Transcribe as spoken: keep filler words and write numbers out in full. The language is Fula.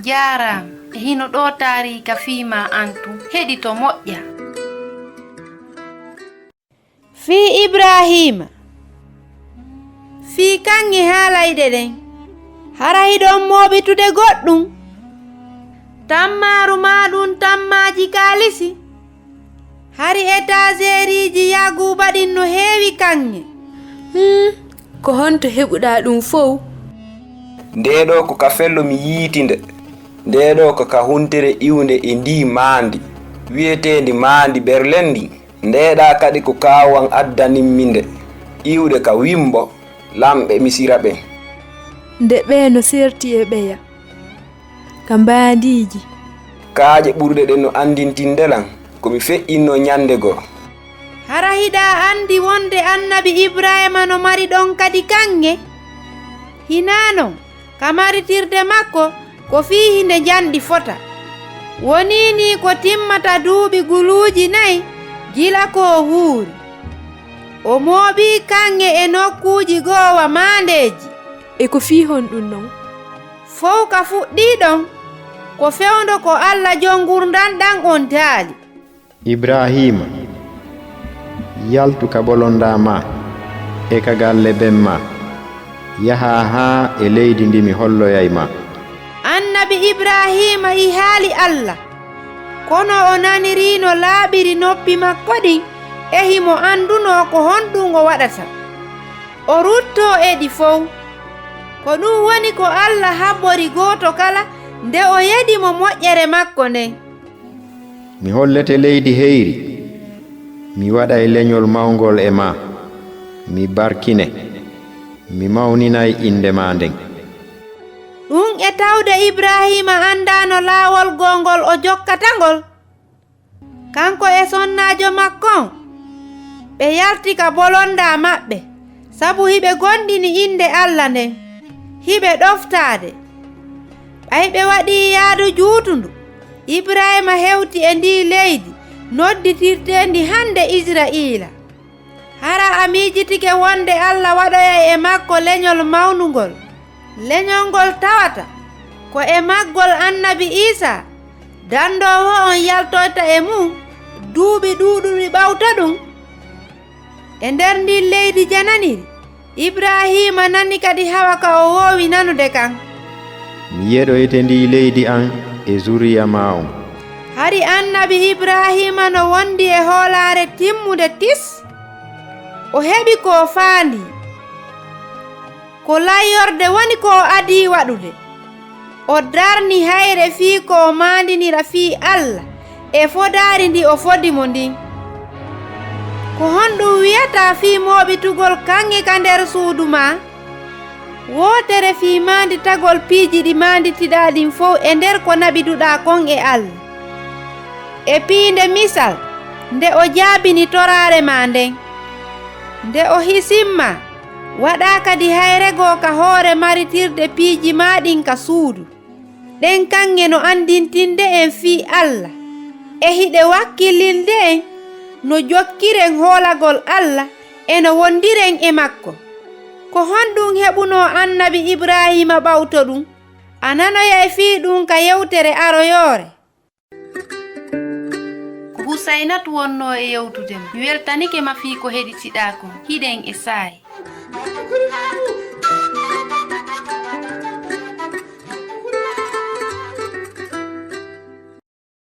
Jaaraama. E hino ɗoo taariika fii maa an tun. Heɗito moƴƴa. Fii Ibraahiima. Fii kaŋŋe haalayɗe ɗen. Hara hiɗon mooɓitude goɗɗum? Tammaaru maa ɗum tammaaji kaalisi? Hari etaaseeriiji Yaakuuba ɗin no heewi kaŋŋe. Hmm, ko honto heɓuɗaa ɗum fow? Ndee ɗoo ko ka fello mi yiiti nde. Ndee ɗoo ko ka huntere iwnde e ndii maandi, wi'eteendi maandi Berlen ndin. Ndee ɗaa kadi ko kaawan addanimmi nde, iwde ka wimmbo lamɓe Misira ɓen. Nde ɓee no serti e ɓeya ka mbaandiiji. Kaaƴe ɓurɗe ɗen no anndintinde lan ko mi feƴƴinnoo ñannde goo. Hara hiɗa anndi wonde annabi Ibraahiima no mari ɗon kadi kaŋŋe? Hinaa non, ka maritirde makko ko fii hinde njanɗi fota. Wonii nii ko timmata duuɓi guluuji nay gila ko o wuuri. O mooɓii kaŋŋe e nokkuuji goo wa maandeeji. E ko fii honɗun non? Fow ka fuɗɗii ɗon, ko fewndo ko Alla Jon ngurndan ɗan on daali. Ibraahiima, yaltu ka ɓolondaa maa e ka galle ben maa, yahaa haa e leydi ndi mi holloyay maa. Annabi Ibraahiima yihaali Alla, kono o nanirii no laaɓiri noppi makko ɗin e himo anndunoo ko honɗun o waɗata. O ruttoo e ɗi fow. Ko ɗun woni ko Alla habbori gooto kala nde o yeɗi mo moƴƴere makko nden. Mi hollete leydi heyri, mi waɗay leñol mawngol e maa, mi barkine, mi mawninay innde maa nden. Ɗun e tawde Ibraahiima anndaano laawol goo ngol o jokkata ngol. Kanko e sonnaajo makko on, ɓe yalti ka bolondaa maɓɓe, sabu hiɓe gomɗini innde Alla nden, hiɓe ɗoftaade. Ɓay ɓe waɗii yaadu juutundu, Ibraahiima hewti e ndii leydi nodditirteendi hande Isira'iila. Hara a miijitike wonde Alla waɗoyay e makko leñol mawnungol, leñol ngol tawata ko e maggol annabi Iisaa, dandoowo on yaltoyta e mun duuɓi ɗuuɗuɗi ɓawto ɗun? E nder ndin leydi jananiri, Ibraahiima nani kadi hawa ka o woowi nanude kan. Mi yeɗoyte ndii leydi an e zuriya maa on. Hari annabi Ibraahiima no wondi e hoolaare timmunde tis, o heɓi ko o faandii. Ko layyorde woni ko o adii waɗude. O darni hayre fii ko o maandinira fii Alla e fodaari ndi o fodi mo ndin. Ko honɗun wi'ataa fii mooɓitugol kaŋŋe ka nder suudu maa? Wootere fii maanditagol piiji ɗi maanditiɗaa ɗin fow e nder ko naɓiduɗaa kon e Alla. E piinde misal, nde o jaabini toraare maa nden. Nde o hisin maa, waɗaa kadi hayre goo ka hoore maritirde piiji maa ɗin ka suudu. Ɗen kaŋŋe no anndintinde en fii Alla, e hiɗe wakkilinde en no jokkiren hoolagol Alla e no wondiren e makko. Ko honɗun heɓunoo annabi Ibraahiima ɓawto ɗun? A nanoyay fii ɗun ka yewtere aroyoore. Ko Husaynatu wonnoo e yewtude ma. Mi weltanike ma fii ko heɗitiɗaa kon. Hiɗen e saa'i.